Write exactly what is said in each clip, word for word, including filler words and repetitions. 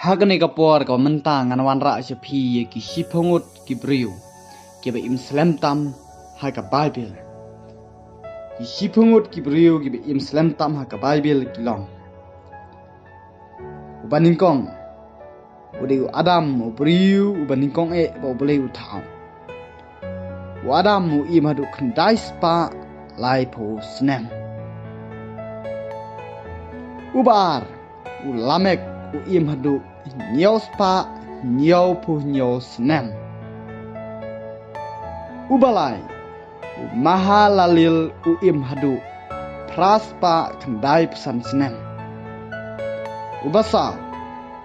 Ha kane ka por kaba mynta ngan wanrah sha phi ïa ki shiphew ngut ki briew kiba im slem tam ha ka Baibyl. Ki shiphew ngut ki briew kiba im slem tam ha ka Baibyl ki long: uba nyngkong u dei u Adam, u briew uba nyngkong eh ba U Blei u thaw. U Adam u im haduh khyndai spah laiphew snem. Uba ar u Lamek u im haduh hynñiew spah hynñiewphew hynñiew snem. Uba lai u Mahalalel u im haduh phra spah khyndaiphew san snem. Uba saw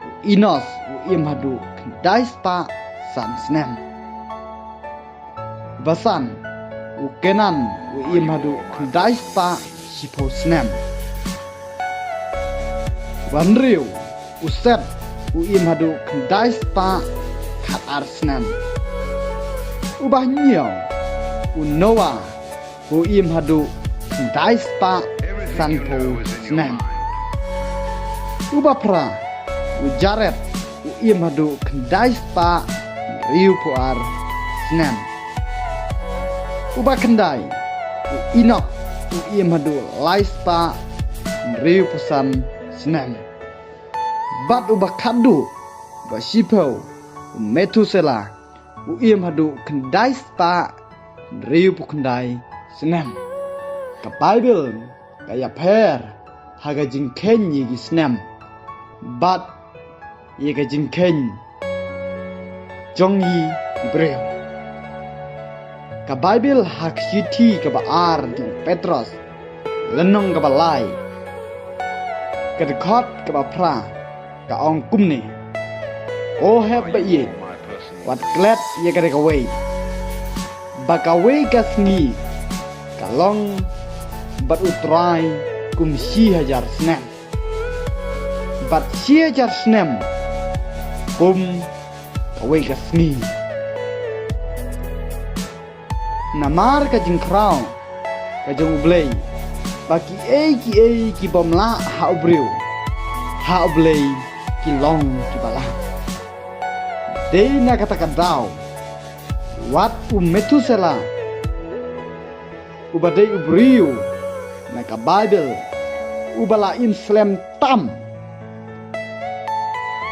u Enos u im haduh khyndai spah san snem. Uba san u Kenan u im haduh khyndai spah shiphew snem. Uba hynriew u Set u im haduh khyndai spah khatar snem. Uba hynñiew u Noah u im haduh khyndai spah sanphew snem. Uba phra u Jared u im haduh khyndai spah hynriewphew ar snem. Uba khyndai u Enok u im haduh lai spah hynriewphew san snem. Bad uba khatduh, uba shiphew, u Methuselah u im haduh khyndai spah hynriewphew khyndai snem. Ka Baibyl ka ïapher ha ka jingkheiñ ïa ki snem bad ïa ka jingkheiñ jong ngi ki briew. Ka Baibyl ha ka shithi kaba ar jong u Petros, lynnong kaba lai, ka dkhot kaba phra, ka ong kumne: Ko hep ba ïeit, wat klet ïa kata kawei, ba kawei ka sngi ka long bad U Trai kum shi hajar snem, bad shi hajar snem kum kawei ka sngi. Namar ka jingkhraw ka jong U Blei ba kiei kiei kibym lah ha u briew, ha U Blei ki long kiba lah. Dei na kata ka daw, wat u Methuselah, uba dei u briew na ka Baibyl, uba la im slem tam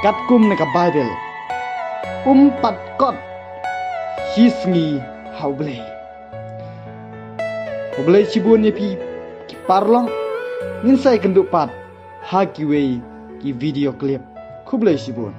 katkum na ka Baibyl, um pat kot shi sngi ha U Blei. Khublei shibun ïa phi ki paralok, ngin sa ïakynduh pat ha kiwei ki video clip. Khublei shibun.